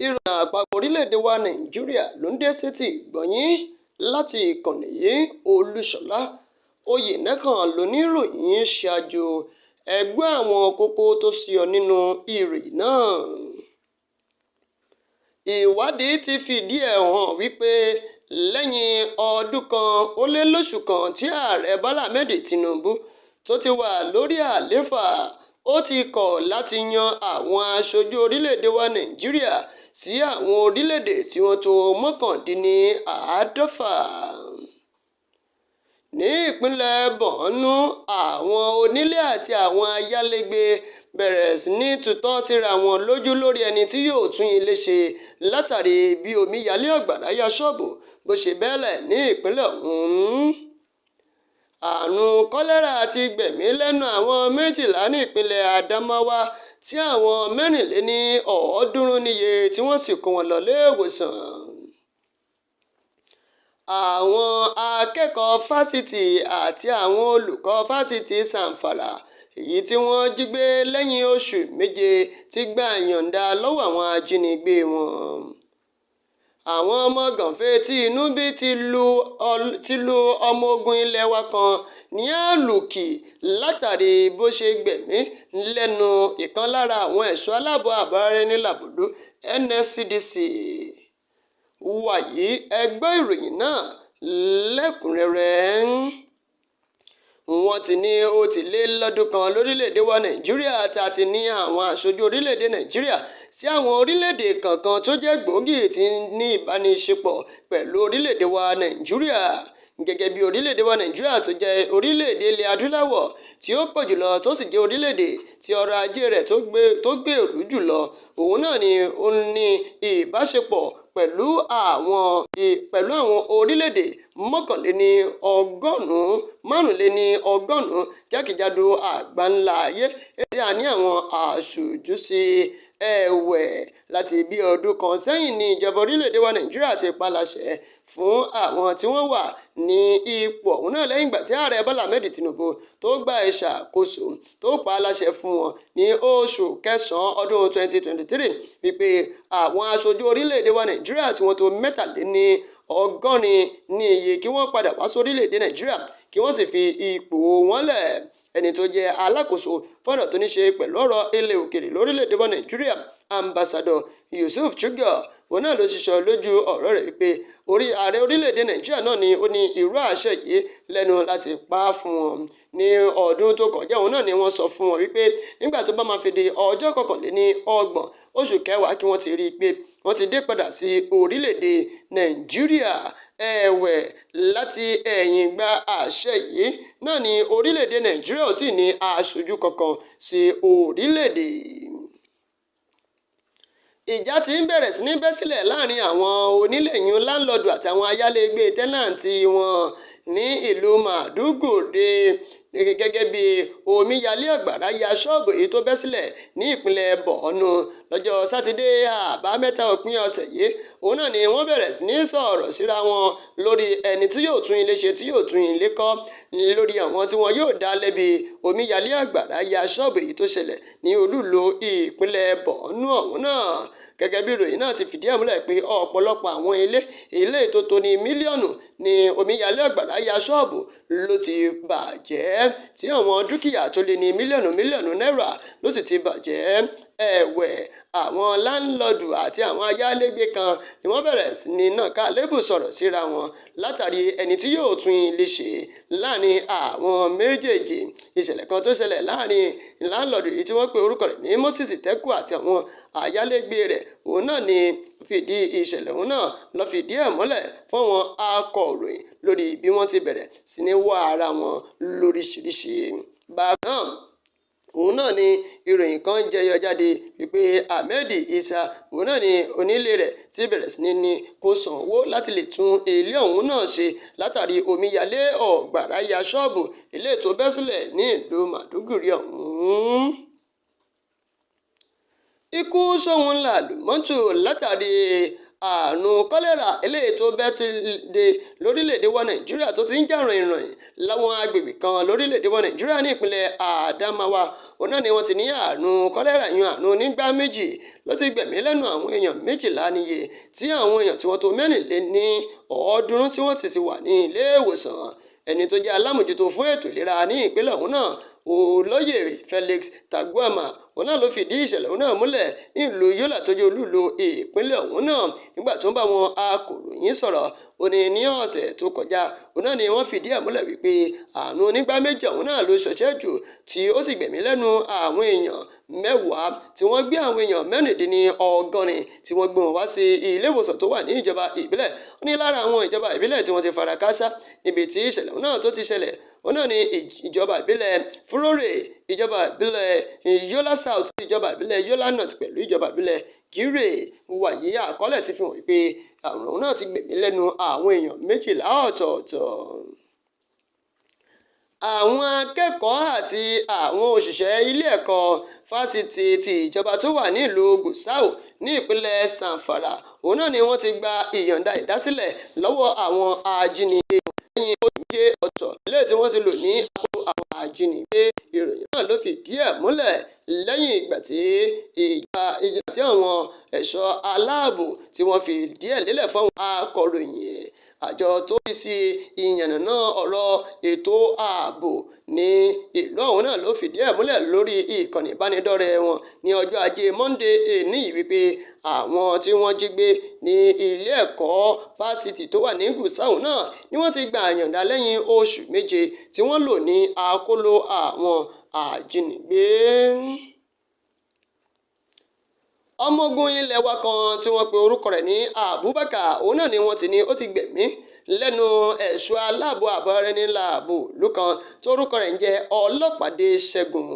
Ìròyìn àpapọ̀ orílẹ̀-èdè wa Nàìjíríà ló ń dé sétí ìgbọ́ yín láti ìkànnì yìí. Olúṣọlá Oyẹnẹkan lóníròyìn. Ṣáájú, ẹ gbọ́ àwọn kókó tó ṣúyọ nínú ìròyìn náà. Ìwádìí ti fìdí ẹ̀ hàn wípé lẹ́yìn ọdún kan ó lé lóṣù kan tí Ààrẹ Bọ́lá Ahmed Tinubu tó ti wà lórí àlééfà, ó ti kọ̀ láti yan àwọn aṣojú orílẹ̀-èdè wa Nàìjíríà sí àwọn orílẹ̀-èdè tí wọ́n tó 49. Ní ìpínlẹ̀ Borno, àwọn onílé àti àwọn ayálégbé bẹ̀rẹ̀ sí ní tutọ́ síra wọn lójú lórí ẹni tí yóò tún ilé ṣe látàrí bí omíyalé ọ̀gbàrá ya ṣọ́ọ̀bù bó ṣe bẹ́lẹ̀ ní ìpínlẹ̀ ọ̀hún. Àrùn kọ́lẹ́rà ti gbẹ̀mí lẹ́nu àwọn 12 ní ìpínlẹ̀ Adamawa, tí àwọn 304 níye tí wọ́n sì kó wọn lọ iléèwòsàn. Àwọn akẹ́kọ̀ọ́ fásitì àti àwọn olùkọ́ Fásitì Zamfara èyí tí wọ́n jí gbé lẹ́yìn oṣù 7 ti gba ìyọ̀ǹda lọ́wọ́ àwọn ajínigbé wọn. Àwọn ọmọ gànfẹ́ tí inú bí ti lu ọmọ ogun ilé wa kan ní àlùkì látàrí bó ṣe gbẹ̀mí lẹ́nu ìkan lára àwọn ẹ̀ṣọ́ aláàbọ̀ àbáraẹniláàbòlú NSCDC. Wàyí, ẹ gbọ́ ìròyìn náà lẹ́kùn-ún rẹ́rẹ́. Wọ́n ti ní ó ti lé lọ́dún kan lórílẹ̀‐èdè wa Nàìjíríà tá a ti ní àwọn aṣojú orílẹ̀‐èdè Nàìjíríà sí àwọn orílẹ̀‐èdè kankan tó jẹ́ gbòógì tí ní ìbánisepọ̀ pẹ̀lú orílẹ̀‐èdè wa Nàìjíríà. Gẹ́gẹ́ bí orílẹ̀‐èdè wa Nàìjíríà tó jẹ́ orílẹ̀‐èdè ilẹ̀ adúláwọ̀ tí ó pọ̀ jùlọ, tó sì jẹ́ orílẹ̀‐èdè tí ọrọ̀ ajé rẹ̀ tó gbèrú jùlọ, òun náà ni ó ní ìbáṣepọ̀ pẹ̀lú àwọn orílẹ̀‐èdè 191, 195 jákèjádò àgbáńlá ayé tí a ní àwọn aṣojú sí. Ẹ̀wẹ̀, láti bí ọdún kan sẹ́yìn ní ìjọba orílẹ̀-èdè wa Nàìjíríà ti pa láṣẹ fún àwọn tí wọ́n wà ní ipò ọ̀hún náà, lẹ́yìn ìgbà tí Ààrẹ Bọ́lá Ahmed Tinubu tó gba ìṣàkóso, tó pa á láṣẹ fún wọn ní oṣù kẹsàn-án ọdún 2023 wípé àwọn aṣojú orílẹ̀-èdè wa Nàìjíríà tí wọ́n tó 83 ní iye kí wọ́n padà wá sórílẹ̀-èdè Nàìjíríà, kí wọ́n sì fi ipò wọn lẹ̀. Ẹni tó jẹ́ alákòóso fọ́nà tó ní ṣe pẹ̀lú ọ̀rọ̀ ilẹ̀ òkèèrè lórílẹ̀‐èdè wa Nàìjíríà, Ambassador Yusuf Tuggar, òun náà ló ṣiṣọ́ lójú ọ̀rọ̀ rẹ̀ wípé orí ààrẹ orílẹ̀‐èdè Nàìjíríà náà ni ó ní irú àṣẹ yìí lẹ́nu láti pa á fún wọn. Ní ọdún tó kọjá, òun náà ni wọ́n sọ fún wọn wípé nígbà tó bá máa fi di ọjọ́ 31 oṣù kẹwàá, kí wọ́n ti rí i pé wọ́n ti dé padà sí orílẹ̀‐èdè Nàìjíríà. Ẹ̀wẹ̀, láti ẹ̀yìn gba àṣẹ yìí náà ní orílẹ̀‐èdè Nàìjíríà ò tí ì ní aṣojú kankan sí orílẹ̀‐èdè. Ìjà ti ń bẹ̀rẹ̀ sí ní bẹ́ sílẹ̀ láàrin àwọn onílé yún landlord àti àwọn ayálégbé tenant wọn ní ìlú Maiduguri, gẹ́gẹ́ bí omíyalé ọ̀gbàrá ya ṣọ́ọ̀bù èyí tó bẹ́ sílẹ̀ ní ìpínlẹ̀ Borno lọ́jọ́ Sátidé Àbámẹ́ta òpin ọ̀sẹ̀ yìí. Òun náà ni wọ́n bẹ̀rẹ̀ sí ní sọ̀rọ̀ síra wọn lórí ẹni tí yóò tún ilé ṣe, tí yóò tún ilé kọ́, lórí àwọn tí wọn yóò dá lẹ́bi omíyalé àgbàrá ya ṣọ́ọ̀bù èyí tó ṣẹlẹ̀ ní olúùlú ìpínlẹ̀ Borno ọ̀hún náà. Gẹ́gẹ́ bí ìròyìn náà ti fìdí ẹ̀ múlẹ̀ pé ọ̀pọ̀lọpọ̀ àwọn ilé ilé tó tó ní mílíọ̀nù ní omíyalé àgbàrá ya ṣọ́ọ̀bù ló ti bàjẹ́, tí àwọn dúkìá tó lé ní mílíọ̀nù mílíọ̀nù náírà ló sì ti bàjẹ́. Ẹ̀wẹ̀, àwọn landlord àti àwọn ayálégbé kan ni wọ́n bẹ̀rẹ̀ sí ní nàka àlébù sọ̀rọ̀ síra wọn látàrí ẹni tí yóò tún ilé ṣe láàrin àwọn méjèèjì. Ìṣẹ̀lẹ̀ kan tó ṣẹlẹ̀ láàrin landlord yìí tí wọ́n pe orúkọ rẹ̀ ní Moses Teku àti àwọn ayálégbé rẹ̀, òun náà ni fìdí ìṣẹ̀lẹ̀ òun náà lọ fìdí ẹ̀ múlẹ̀ fáwọn akọ̀ròyìn lórí bí wọ́n ti bẹ̀rẹ̀ sí ní wá ara wọn lóríṣiríṣi. Bákan náà, òun náà ni ìròyìn kan jẹyọ jáde wípé Ahmed Isah, òun náà ni onílé rẹ̀ ti bẹ̀rẹ̀ sí ní kó san owó láti lè tún ilé ọ̀hún náà ṣe látàrí omíyalé ọ̀gbàrá ya ṣọ́ọ̀bù ilé tó bẹ́ sílẹ̀ ní ìlú Maiduguri ọ̀hún. Ikú sóhun làlùmọ́tò látàrí Àrùn kọ́lẹ́rà eléyìí tó bẹ́ ti dé lórílẹ̀‐èdè wa Nàìjíríà, tó ti ń jà ràìnràìn láwọn agbègbè kan lórílẹ̀‐èdè wa Nàìjíríà, ní ìpínlẹ̀ Àdámáwá, òun náà ni wọ́n ti ní àrùn kọ́lẹ́rà yan àrùn onígbá méjì ló ti gbẹ̀mí lẹ́nu àwọn èèyàn 12 níye, tí àwọn èèyàn tí wọ́n tó 304 tí wọ́n ti sì wà ní ilé ìwòsàn. Ẹni tó jẹ́ alámòjútó fún ètò ìlera ní ìpínlẹ̀ ọ̀hún náà, Olóyè Felix Taguama, òun náà ló fìdí ìṣẹ̀lẹ̀ ọ̀hún náà múlẹ̀ nílùú Yola, tó jẹ́ olúìlú ìpínlẹ̀ ọ̀hún náà. Nígbà tó ń bá àwọn akọ̀ròyìn sọ̀rọ̀, ó ní ní ọ̀sẹ̀ tó kọjá, òun náà ni wọ́n fìdí ẹ̀ múlẹ̀ wípé àrùn onígbá méjì ọ̀hún náà ló ṣọṣẹ́ jù, tí ó sì gbẹ̀mí lẹ́nu àwọn èèyàn 10, tí wọ́n gbé àwọn èèyàn 86, tí wọ́n gbé wọn wá sí ilé ìwòsàn tó wà ní ìjọba ìbílẹ̀. Ó ní lára àwọn ìjọba ìbílẹ̀ tí wọ́n ti fara kááṣá níbi tí ìṣẹ̀lẹ̀ náà tó ti ṣẹlẹ̀, òun náà ni ìjọba ìbílẹ̀ Furore, ìjọba ìbílẹ̀ Yola South, ìjọba ìbílẹ̀ Yola North pẹ̀lú ìjọba ìbílẹ̀ Gire. Wàyí, àkọọ́lẹ̀ ti fi hàn wípé àrùn náà ti gbẹ̀mí lẹ́nu àwọn èèyàn 12 ọ̀tọ̀ọ̀tọ̀. Àwọn akẹ́kọ̀ọ́ àti àwọn òṣìṣẹ́ ilé ẹ̀kọ́ fásitì ti ìjọba tó wà nílùú Gusau ní ìpínlẹ̀ Zamfara, òun náà ni wọ́n ti gba ìyọ̀ǹda ìdásílẹ̀ lọ́wọ́ àwọn ajínigbé lẹ́yìn oṣù 7 ọ̀tọ̀ eléyìí tí wọ́n ti lò ní àkóló àwọn ajínigbé. Ìròyìn náà ló fìdí ẹ̀ múlẹ̀ lẹ́yìn ìgbà tí ìjọba tí àwọn ẹ̀ṣọ́ aláàbò tí wọ́n fi díẹ̀ lélẹ̀ fún akọ̀ròyìn. Àjọ tó rí sí ìyànnànà ọ̀rọ̀ ètò ààbò ní ìlú ọ̀hún náà ló fìdí ẹ̀ múlẹ̀ lórí ìkànnì ìbánidọ́rẹ̀ẹ́ wọn ní ọjọ́ Ajé Monde èní yìí wípé àwọn tí wọ́n jí gbé ní ilé ẹ̀kọ́ fásitì tó wà ní Gusau náà ni wọ́n ti gba ìyọ̀ǹda lẹ́yìn oṣù 7 tí wọ́n lò ní àkóló àwọn ajínigbé. Ọmọ ogun ilẹ̀ wa kan tí wọ́n pe orúkọ rẹ̀ ní Abubakar, òun náà ni wọ́n ti ní ó ti gbẹ̀mí lẹ́nu ẹ̀ṣọ́ aláàbò àbọ̀rẹ́niláàbò ìlú kan tó orúkọ rẹ̀ ń jẹ́ Ọlọ́pàdé Ṣẹ́gun.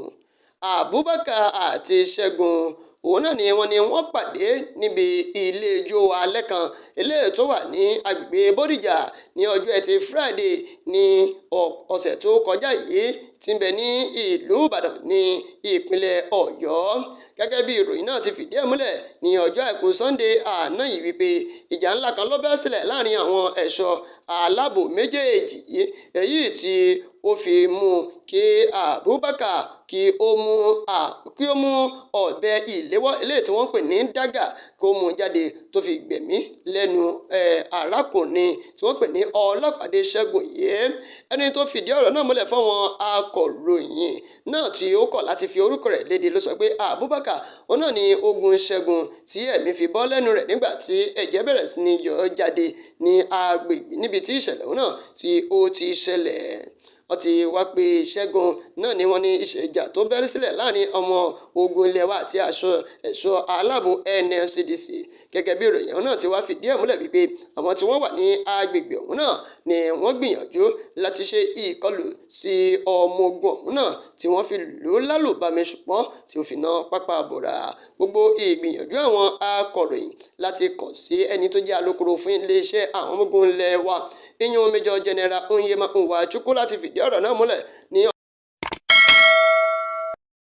Abubakar àti Ṣẹ́gun, òun náà ni wọ́n ní wọ́n pàdé níbi ilé ijó alẹ́ kan eléyìí tó wà ní agbègbè Bódìjà ní ọjọ́ Ẹtì Friday ní ọ̀sẹ̀ tó kọjá yìí, tí ń bẹ ní ìlú Ìbàdàn ní ìpínlẹ̀ Ọ̀yọ́. Gẹ́gẹ́ bí ìròyìn náà ti fìdí ẹ̀ múlẹ̀ ní ọjọ́ Àìkú Sunday àná yìí wípé ìjà ńlá kan ló bẹ́ sílẹ̀ láàrin àwọn ẹ̀ṣọ́ aláàbò méjèèjì yìí, èyí tí ó fi mú kí Abubakar kí ó mú ọ̀bẹ ìléwọ́ eléyìí tí wọ́n ń pè ní dagger, kó mú jáde, tó fi gbẹ̀mí lẹ́nu arákùnrin tí wọ́n pè ní Ọlọ́pàdé Ṣẹ́gun yìí. Ẹni tó fìdí ọ̀rọ̀ náà múlẹ̀ fáwọn akọ̀ròyìn náà, tí ó kọ̀ láti fi orúkọ rẹ̀ léde, ló sọ pé Abubakar, òun náà ni ogun Ṣẹ́gun tí ẹ̀mí fi bọ́ lẹ́nu rẹ̀ nígbà tí ẹ̀jẹ̀ bẹ̀rẹ̀ sí ní yọ jáde ní agbègbè níbi tí ìṣẹ̀lẹ̀ náà tí ó ti ṣẹlẹ̀. Wọ́n ti wá pé Ṣẹ́gun náà ni wọ́n ní ìṣèjà tó bẹ́rẹ̀ sílẹ̀ láàrin ọmọ ogun ilẹ̀ wa àti ẹ̀ṣọ́ aláàbò NSCDC. Gẹ́gẹ́ bí ìròyìn náà ti wá fìdí ẹ̀ múlẹ̀ wípé àwọn tí wọ́n wà ní agbègbè ọ̀hún náà ni wọ́n gbìyànjú láti ṣe ìkọlù sí ọmọ ogun ọ̀hún náà, tí wọ́n fi lù ú lálùbami, ṣùgbọ́n tí ó fi ná pápá bora. Gbogbo ìgbìyànjú àwọn akọ̀ròyìn láti kàn sí ẹni tó jẹ́ alukoro fún iléeṣẹ́ àwọn ọmọ ogun ilẹ̀ wa, ìyẹn Major General Onyema Nwachukwu, láti fìdí ọ̀rọ̀ náà múlẹ̀ ní